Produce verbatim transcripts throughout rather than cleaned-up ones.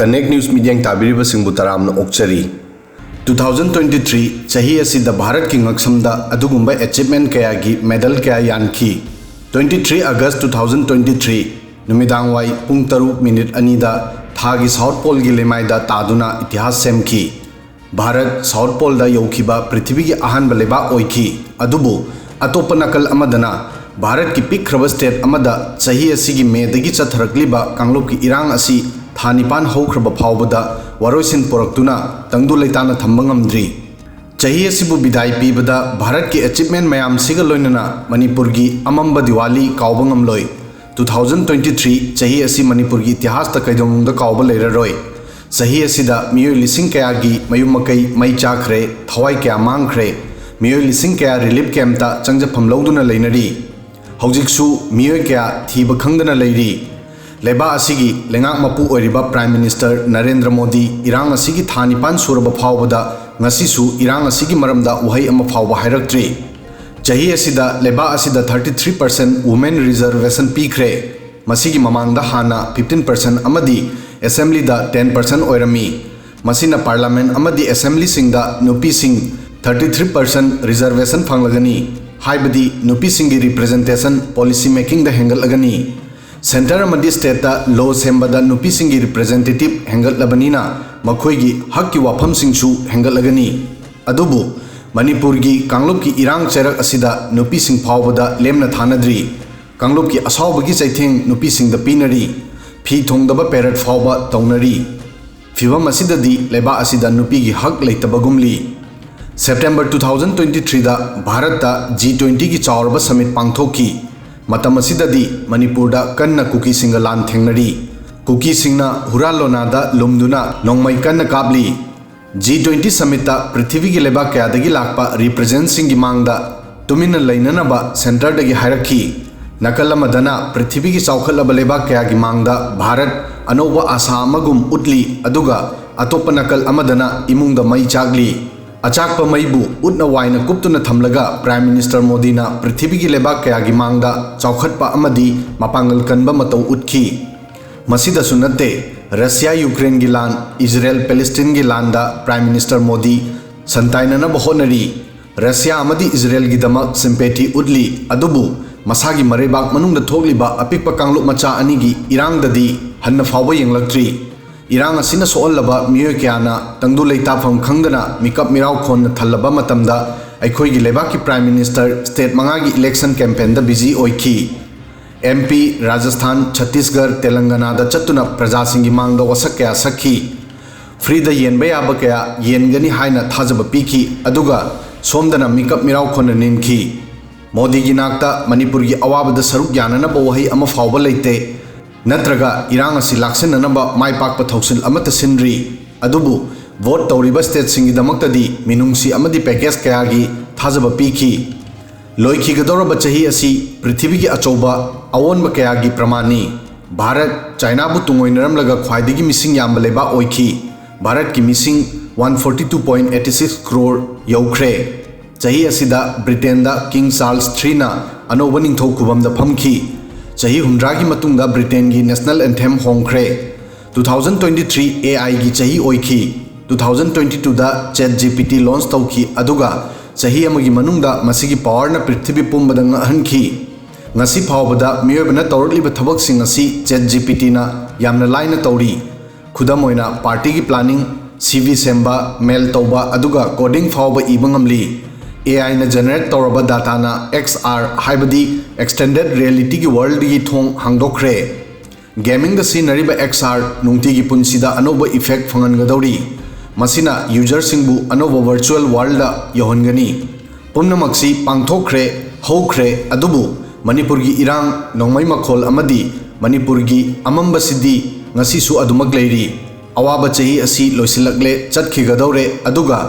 Connect News ꯃꯤꯠꯌꯦꯡ ꯇꯥꯕꯤꯔꯤꯕꯁꯤꯡꯕꯨ ꯇꯔꯥꯝꯅ ꯑꯣꯛꯆꯔꯤ꯫ Two thousand twenty three ꯆꯍꯤ ꯑꯁꯤꯗ ꯚꯥꯔꯠꯀꯤ ꯉꯛꯁꯝꯗ ꯑꯗꯨꯒꯨꯝꯕ achievement ꯀꯌꯥꯒꯤ medal ꯀꯌꯥ ꯌꯥꯟꯈꯤ꯫ Twenty three August two thousand twenty three ꯅꯨꯃꯤꯗꯥꯡꯋꯥꯏ ꯄꯨꯡ ꯇꯔꯨꯛ ꯃꯤꯅꯤꯠ ꯑꯅꯤꯗ ꯊꯥꯒꯤ South Poleꯒꯤ ꯂꯩꯃꯥꯏꯗ ꯇꯥꯗꯨꯅ ꯏꯇꯤꯍꯥꯁ ꯁꯦꯝꯈꯤ꯫ ꯚꯥꯔꯠ South Poleꯗ ꯌꯧꯈꯤꯕ ꯄ꯭ꯔꯤꯊꯤꯕꯤꯒꯤ ꯑꯍꯥꯟꯕ ꯂꯩꯕꯥꯛ ꯑꯣꯏꯈꯤ꯫ ꯑꯗꯨꯕꯨ ꯑꯇꯣꯞꯄ ꯅꯥꯀꯜ ꯑꯃꯗꯅ ꯚꯥꯔꯠꯀꯤ ꯄꯤꯛꯈ꯭ꯔꯕ state ꯑꯃꯗ ꯆꯍꯤ ꯑꯁꯤꯒꯤ Mayꯗꯒꯤ ꯆꯠꯊꯔꯛꯂꯤꯕ ꯀꯥꯡꯂꯨꯞꯀꯤ ꯏꯔꯥꯡ ꯑꯁꯤ ꯊꯥ ꯅꯤꯄꯥꯟ ꯍꯧꯈ꯭ꯔꯕ ꯐꯥꯎꯕꯗ ꯋꯥꯔꯣꯏꯁꯤꯟ ꯄꯨꯔꯛꯇꯨꯅ ꯇꯪꯗꯨ ꯂꯩꯇꯥꯅ ꯊꯝꯕ ꯉꯝꯗ꯭ꯔꯤ꯫ ꯆꯍꯤ ꯑꯁꯤꯕꯨ ꯕꯤꯗꯥꯏ ꯄꯤꯕꯗ ꯚꯥꯔꯠꯀꯤ achievement ꯃꯌꯥꯝꯁꯤꯒ ꯂꯣꯏꯅꯅ ꯃꯅꯤꯄꯨꯔꯒꯤ ꯑꯃꯝꯕ ꯗꯤꯋꯥꯂꯤ ꯀꯥꯎꯕ ꯉꯝꯂꯣꯏ꯫ Two thousand twenty three ꯆꯍꯤ ꯑꯁꯤ ꯃꯅꯤꯄꯨꯔꯒꯤ ꯏꯇꯤꯍꯥꯁꯇ ꯀꯩꯗꯧꯅꯨꯡꯗ ꯀꯥꯎꯕ ꯂꯩꯔꯔꯣꯏ꯫ ꯆꯍꯤ ꯑꯁꯤꯗ ꯃꯤꯑꯣꯏ ꯂꯤꯁꯤꯡ ꯀꯌꯥꯒꯤ ꯃꯌꯨꯝ ꯃꯀꯩ ꯃꯩ ꯆꯥꯈ꯭ꯔꯦ, ꯊꯋꯥꯏ ꯀꯌꯥ ꯃꯥꯡꯈ꯭ꯔꯦ, ꯃꯤꯑꯣꯏ ꯂꯤꯁꯤꯡ ꯀꯌꯥ relief campꯇ ꯆꯪꯖꯐꯝ ꯂꯧꯗꯨꯅ ꯂꯩꯅꯔꯤ꯫ ꯍꯧꯖꯤꯛꯁꯨ ꯃꯤꯑꯣꯏ ꯀꯌꯥ ꯊꯤꯕ ꯈꯪꯗꯅ ꯂꯩꯔꯤ꯫ ꯂꯩꯕꯥꯛ ꯑꯁꯤꯒꯤ ꯂꯩꯉꯥꯛ ꯃꯄꯨ ꯑꯣꯏꯔꯤꯕ Prime Minister ꯅꯔꯦꯟꯗ꯭ꯔ ꯃꯣꯗꯤ ꯏꯔꯥꯡ ꯑꯁꯤꯒꯤ ꯊꯥ ꯅꯤꯄꯥꯟ ꯁꯨꯔꯕ ꯐꯥꯎꯕꯗ ꯉꯁꯤꯁꯨ ꯏꯔꯥꯡ ꯑꯁꯤꯒꯤ ꯃꯔꯝꯗ ꯋꯥꯍꯩ ꯑꯃ ꯐꯥꯎꯕ ꯍꯥꯏꯔꯛꯇ꯭ꯔꯤ꯫ ꯆꯍꯤ ꯑꯁꯤꯗ ꯂꯩꯕꯥꯛ ꯑꯁꯤꯗ thirty three percent women reservation ꯄꯤꯈ꯭ꯔꯦ꯫ ꯃꯁꯤꯒꯤ ꯃꯃꯥꯡꯗ ꯍꯥꯟꯅ fifteen percent ꯑꯃꯗꯤ Assemblyꯗ ten percent ꯑꯣꯏꯔꯝꯃꯤ꯫ ꯃꯁꯤꯅ Parliament ꯑꯃꯗꯤ Assemblyꯁꯤꯡꯗ ꯅꯨꯄꯤꯁꯤꯡ thirty three percent reservation ꯐꯪꯂꯒꯅꯤ, ꯍꯥꯏꯕꯗꯤ ꯅꯨꯄꯤꯁꯤꯡꯒꯤ representation policy makingꯗ ꯍꯦꯟꯒꯠꯂꯒꯅꯤ꯫ Centre ꯑꯃꯗꯤ stateꯇ law ꯁꯦꯝꯕꯗ ꯅꯨꯄꯤꯁꯤꯡꯒꯤ representative ꯍꯦꯟꯒꯠꯂꯕꯅꯤꯅ ꯃꯈꯣꯏꯒꯤ ꯍꯛꯀꯤ ꯋꯥꯐꯝꯁꯤꯡꯁꯨ ꯍꯦꯟꯒꯠꯂꯒꯅꯤ꯫ ꯑꯗꯨꯕꯨ ꯃꯅꯤꯄꯨꯔꯒꯤ ꯀꯥꯡꯂꯨꯞꯀꯤ ꯏꯔꯥꯡ ꯆꯩꯔꯛ ꯑꯁꯤꯗ ꯅꯨꯄꯤꯁꯤꯡ ꯐꯥꯎꯕꯗ ꯂꯦꯝꯅ ꯊꯥꯅꯗ꯭ꯔꯤ꯫ ꯀꯥꯡꯂꯨꯞꯀꯤ ꯑꯁꯥꯎꯕꯒꯤ ꯆꯩꯊꯦꯡ ꯅꯨꯄꯤꯁꯤꯡꯗ ꯄꯤꯅꯔꯤ꯫ ꯐꯤ ꯊꯣꯡꯗꯕ parade ꯐꯥꯎꯕ ꯇꯧꯅꯔꯤ꯫ ꯐꯤꯚꯝ ꯑꯁꯤꯗꯗꯤ ꯂꯩꯕꯥꯛ ꯑꯁꯤꯗ ꯅꯨꯄꯤꯒꯤ ꯍꯛ ꯂꯩꯇꯕꯒꯨꯝꯂꯤ꯫ September two thousand twenty threeꯗ ꯚꯥꯔꯠꯇ G twentyꯒꯤ ꯆꯥꯎꯔꯕ summit ꯄꯥꯡꯊꯣꯛꯈꯤ꯫ ꯃꯇꯝ ꯑꯁꯤꯗꯗꯤ ꯃꯅꯤꯄꯨꯔꯗ ꯀꯟꯅ ꯀꯨꯀꯤꯁꯤꯡꯒ ꯂꯥꯟ ꯊꯦꯡꯅꯔꯤ꯫ ꯀꯨꯀꯤꯁꯤꯡꯅ ꯍꯨꯔꯥꯟ ꯂꯣꯅꯥꯗ ꯂꯨꯝꯗꯨꯅ ꯅꯣꯡꯃꯩ ꯀꯟꯅ ꯀꯥꯞꯂꯤ꯫ G twenty summitꯇ ꯄ꯭ꯔꯤꯊꯤꯕꯤꯒꯤ ꯂꯩꯕꯥꯛ ꯀꯌꯥꯗꯒꯤ ꯂꯥꯛꯄ representꯁꯤꯡꯒꯤ ꯃꯥꯡꯗ ꯇꯨꯃꯤꯟꯅ ꯂꯩꯅꯅꯕ centreꯗꯒꯤ ꯍꯥꯏꯔꯛꯈꯤ꯫ ꯅꯥꯀꯜ ꯑꯃꯗꯅ ꯄ꯭ꯔꯤꯊꯤꯕꯤꯒꯤ ꯆꯥꯎꯈꯠꯂꯕ ꯂꯩꯕꯥꯛ ꯀꯌꯥꯒꯤ ꯃꯥꯡꯗ ꯚꯥꯔꯠ ꯑꯅꯧꯕ ꯑꯥꯁꯥ ꯑꯃꯒꯨꯝ ꯎꯠꯂꯤ, ꯑꯗꯨꯒ ꯑꯇꯣꯞꯄ ꯅꯥꯀꯜ ꯑꯃꯗꯅ ꯏꯃꯨꯡꯗ ꯃꯩ ꯆꯥꯛꯂꯤ꯫ ꯑꯆꯥꯛꯄ ꯃꯩꯕꯨ ꯎꯠꯅ ꯋꯥꯏꯅ ꯀꯨꯞꯇꯨꯅ ꯊꯝꯂꯒ Prime Minister ꯃꯣꯗꯤꯅ ꯄ꯭ꯔꯤꯊꯤꯕꯤꯒꯤ ꯂꯩꯕꯥꯛ ꯀꯌꯥꯒꯤ ꯃꯥꯡꯗ ꯆꯥꯎꯈꯠꯄ ꯑꯃꯗꯤ ꯃꯄꯥꯡꯒꯜ ꯀꯟꯕ ꯃꯇꯧ ꯎꯠꯈꯤ꯫ ꯃꯁꯤꯗꯁꯨ ꯅꯠꯇꯦ, ꯔꯁꯤꯌꯥ ꯌꯨꯀ꯭ꯔꯦꯟꯒꯤ ꯂꯥꯟ, ꯏꯖꯔꯦꯜ ꯄꯦꯂꯦꯁꯇꯤꯟꯒꯤ ꯂꯥꯟꯗ ꯄ꯭ꯔꯥꯏꯝ ꯃꯤꯅꯤꯁꯇꯔ ꯃꯣꯗꯤ ꯁꯟꯇꯥꯏꯅꯅꯕ ꯍꯣꯠꯅꯔꯤ꯫ ꯔꯁꯤꯌꯥ ꯑꯃꯗꯤ ꯏꯖꯔꯦꯜꯒꯤꯗꯃꯛ ꯁꯤꯝꯄꯦꯊꯤ ꯎꯠꯂꯤ, ꯑꯗꯨꯕꯨ ꯃꯁꯥꯒꯤ ꯃꯔꯩꯕꯥꯛ ꯃꯅꯨꯡꯗ ꯊꯣꯛꯂꯤꯕ ꯑꯄꯤꯛꯄ ꯀꯥꯡꯂꯨꯞ ꯃꯆꯥ ꯑꯅꯤꯒꯤ ꯏꯔꯥꯡꯗꯗꯤ ꯍꯟꯅ ꯐꯥꯎꯕ ꯌꯦꯡꯂꯛꯇ꯭ꯔꯤ꯫ ꯏꯔꯥꯡ ꯑꯁꯤꯅ ꯁꯣꯛꯍꯜꯂꯕ ꯃꯤꯑꯣꯏ ꯀꯌꯥꯅ ꯇꯪꯗꯨ ꯂꯩꯇꯥꯐꯝ ꯈꯪꯗꯅ ꯃꯤꯀꯞ ꯃꯤꯔꯥꯎ ꯈꯣꯟꯅ ꯊꯜꯂꯕ ꯃꯇꯝꯗ ꯑꯩꯈꯣꯏꯒꯤ ꯂꯩꯕꯥꯛꯀꯤ ꯄ꯭ꯔꯥꯏꯝ ꯃꯤꯅꯤꯁꯇꯔ ꯁ꯭ꯇꯦꯠ ꯃꯉꯥꯒꯤ ꯏꯂꯦꯛꯁꯟ ꯀꯦꯝꯄꯦꯟꯗ ꯕꯤꯖꯤ ꯑꯣꯏꯈꯤ꯫ ꯑꯦꯝ ꯄꯤ, ꯔꯥꯖꯁꯊꯥꯟ, ꯆꯠꯇꯤꯁꯒꯔ, ꯇꯦꯂꯪꯒꯅꯥꯗ ꯆꯠꯇꯨꯅ ꯄ꯭ꯔꯖꯥꯁꯤꯡꯒꯤ ꯃꯥꯡꯗ ꯋꯥꯁꯛ ꯀꯌꯥ ꯁꯛꯈꯤ꯫ ꯐ꯭ꯔꯤꯗ ꯌꯦꯟꯕ ꯌꯥꯕ ꯀꯌꯥ ꯌꯦꯟꯒꯅꯤ ꯍꯥꯏꯅ ꯊꯥꯖꯕ ꯄꯤꯈꯤ, ꯑꯗꯨꯒ ꯁꯣꯝꯗꯅ ꯃꯤꯀꯞ ꯃꯤꯔꯥꯎ ꯈꯣꯟꯅ ꯅꯤꯟꯈꯤ꯫ ꯃꯣꯗꯤꯒꯤ ꯅꯥꯛꯇ ꯃꯅꯤꯄꯨꯔꯒꯤ ꯑꯋꯥꯕꯗ ꯁꯔꯨꯛ ꯌꯥꯅꯅꯕ ꯋꯥꯍꯩ ꯑꯃ ꯐꯥꯎꯕ ꯂꯩꯇꯦ, ꯅꯠꯇ꯭ꯔꯒ ꯏꯔꯥꯡ ꯑꯁꯤ ꯂꯥꯛꯁꯤꯟꯅꯅꯕ ꯃꯥꯏ ꯄꯥꯛꯄ ꯊꯧꯁꯤꯜ ꯑꯃꯠꯇ ꯁꯤꯟꯗ꯭ꯔꯤ꯫ ꯑꯗꯨꯕꯨ ꯚꯣꯠ ꯇꯧꯔꯤꯕ ꯁ꯭ꯇꯦꯠꯁꯤꯡꯒꯤꯗꯃꯛꯇꯗꯤ ꯃꯤꯅꯨꯡꯁꯤ ꯑꯃꯗꯤ ꯄꯦꯀꯦꯖ ꯀꯌꯥꯒꯤ ꯊꯥꯖꯕ ꯄꯤꯈꯤ꯫ ꯂꯣꯏꯈꯤꯒꯗꯧꯔꯕ ꯆꯍꯤ ꯑꯁꯤ ꯄ꯭ꯔꯤꯊꯤꯕꯤꯒꯤ ꯑꯆꯧꯕ ꯑꯑꯣꯟꯕ ꯀꯌꯥꯒꯤ ꯄ꯭ꯔꯃꯥꯟꯅꯤ꯫ ꯚꯥꯔꯠ ꯆꯥꯏꯅꯥꯕꯨ ꯇꯨꯡꯑꯣꯏꯅꯔꯝꯂꯒ ꯈ꯭ꯋꯥꯏꯗꯒꯤ ꯃꯤꯁꯤꯡ ꯌꯥꯝꯕ ꯂꯩꯕꯥꯛ ꯑꯣꯏꯈꯤ꯫ ꯚꯥꯔꯠꯀꯤ ꯃꯤꯁꯤꯡ one forty two point eighty six crore ꯌꯧꯈ꯭ꯔꯦ꯫ ꯆꯍꯤ ꯑꯁꯤꯗ ꯕ꯭ꯔꯤꯇꯦꯟꯗ ꯀꯤꯡ ꯆꯥꯔꯜꯁ ꯊ꯭ꯔꯤꯅ ꯑꯅꯧꯕ ꯅꯤꯡꯊꯧ ꯈꯨꯕꯝꯗ ꯐꯝꯈꯤ꯫ ꯆꯍꯤ ꯍꯨꯝꯗ꯭ꯔꯥꯒꯤ ꯃꯇꯨꯡꯗ ꯕ꯭ꯔꯤꯇꯦꯟꯒꯤ ꯅꯦꯁꯅꯦꯜ ꯑꯦꯟꯊꯦꯝ ꯍꯣꯡꯈ꯭ꯔꯦ꯫ Two thousand twenty three A ꯑꯥꯏꯒꯤ ꯆꯍꯤ ꯑꯣꯏꯈꯤ꯫ ꯇꯨ ꯊꯥꯎꯖꯟ ꯇ꯭ꯋꯦꯟꯇꯤ ꯇꯨꯗ ꯆꯦꯠ ꯖꯤ ꯄꯤ ꯇꯤ ꯂꯣꯟꯆ ꯇꯧꯈꯤ, ꯑꯗꯨꯒ ꯆꯍꯤ ꯑꯃꯒꯤ ꯃꯅꯨꯡꯗ ꯃꯁꯤꯒꯤ ꯄꯥꯋꯔꯅ ꯄ꯭ꯔꯤꯊꯤꯕꯤ ꯄꯨꯝꯕꯗ ꯉꯛꯍꯟꯈꯤ꯫ ꯉꯁꯤ ꯐꯥꯎꯕꯗ ꯃꯤꯑꯣꯏꯕꯅ ꯇꯧꯔꯛꯂꯤꯕ ꯊꯕꯛꯁꯤꯡ ꯑꯁꯤ ꯆꯦꯠ ꯖꯤ ꯄꯤ ꯇꯤꯅ ꯌꯥꯝꯅ ꯂꯥꯏꯅ ꯇꯧꯔꯤ꯫ ꯈꯨꯗꯝ ꯑꯣꯏꯅ, ꯄꯥꯔꯇꯤꯒꯤ ꯄ꯭ꯂꯥꯅꯤꯡ, ꯁꯤ ꯚꯤ ꯁꯦꯝꯕ, ꯃꯦꯜ ꯇꯧꯕ, ꯑꯗꯨꯒ ꯀꯣꯗꯤꯡ ꯐꯥꯎꯕ ꯏꯕ ꯉꯝꯂꯤ꯫ ꯑꯦ ꯑꯥꯏꯅ ꯖꯦꯅꯦꯔꯦꯠ ꯇꯧꯔꯕ ꯗꯥꯇꯥꯅ ꯑꯦꯛꯁ ꯑꯥꯔ, ꯍꯥꯏꯕꯗꯤ ꯑꯦꯛꯁꯇꯦꯟꯗꯦꯗ ꯔꯤꯌꯦꯂꯤꯇꯤꯒꯤ ꯋꯥꯔꯜꯗꯒꯤ ꯊꯣꯡ ꯍꯥꯡꯗꯣꯛꯈ꯭ꯔꯦ꯫ ꯒꯦꯃꯤꯡꯗ ꯁꯤꯖꯤꯟꯅꯔꯤꯕ ꯑꯦꯛꯁ ꯑꯥꯔ ꯅꯨꯡꯇꯤꯒꯤ ꯄꯨꯟꯁꯤꯗ ꯑꯅꯧꯕ ꯏꯐꯦꯛ ꯐꯪꯍꯟꯒꯗꯧꯔꯤ꯫ ꯃꯁꯤꯅ ꯌꯨꯖꯔꯁꯤꯡꯕꯨ ꯑꯅꯧꯕ ꯚꯔꯆꯨꯑꯦꯜ ꯋꯥꯔꯜꯗ ꯌꯧꯍꯟꯒꯅꯤ꯫ ꯄꯨꯝꯅꯃꯛꯁꯤ ꯄꯥꯡꯊꯣꯛꯈ꯭ꯔꯦ, ꯍꯧꯈ꯭ꯔꯦ, ꯑꯗꯨꯕꯨ ꯃꯅꯤꯄꯨꯔꯒꯤ ꯏꯔꯥꯡ, ꯅꯣꯡꯃꯩ ꯃꯈꯣꯜ ꯑꯃꯗꯤ ꯃꯅꯤꯄꯨꯔꯒꯤ ꯑꯃꯝꯕꯁꯤꯗꯤ ꯉꯁꯤꯁꯨ ꯑꯗꯨꯃꯛ ꯂꯩꯔꯤ꯫ ꯑꯋꯥꯕ ꯆꯍꯤ ꯑꯁꯤ ꯂꯣꯏꯁꯤꯜꯂꯛꯂꯦ, ꯆꯠꯈꯤꯒꯗꯧꯔꯦ, ꯑꯗꯨꯒ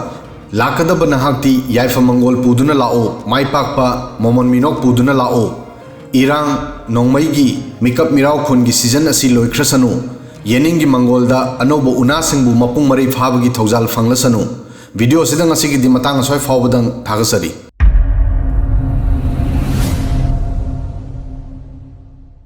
ꯂꯥꯛꯀꯗꯕ ꯅꯍꯥꯛꯇꯤ ꯌꯥꯏꯐ ꯃꯪꯒꯣꯜ ꯄꯨꯗꯨꯅ ꯂꯥꯛꯎ, ꯃꯥꯏ ꯄꯥꯛꯄ ꯃꯣꯃꯣꯟ ꯃꯤꯅꯣꯛ ꯄꯨꯗꯨꯅ ꯂꯥꯛꯎ꯫ ꯏꯔꯥꯡ, ꯅꯣꯡꯃꯩꯒꯤ, ꯃꯤꯀꯞ ꯃꯤꯔꯥꯎ ꯈꯣꯟꯒꯤ ꯁꯤꯖꯟ ꯑꯁꯤ ꯂꯣꯏꯈ꯭ꯔꯁꯅꯨ꯫ ꯌꯦꯅꯤꯡꯒꯤ ꯃꯪꯒꯣꯜꯗ ꯑꯅꯧꯕ ꯎꯅꯥꯁꯤꯡꯕꯨ ꯃꯄꯨꯡ ꯃꯔꯩ ꯐꯥꯕꯒꯤ ꯊꯧꯖꯥꯜ ꯐꯪꯂꯁꯅꯨ꯫ ꯚꯤꯗꯤꯑꯣ ꯑꯁꯤꯗ ꯉꯁꯤꯒꯤꯗꯤ ꯃꯇꯥꯡ ꯑꯁ꯭ꯋꯥꯏ ꯐꯥꯎꯕꯗꯪ ꯊꯥꯒꯠꯆꯔꯤ꯫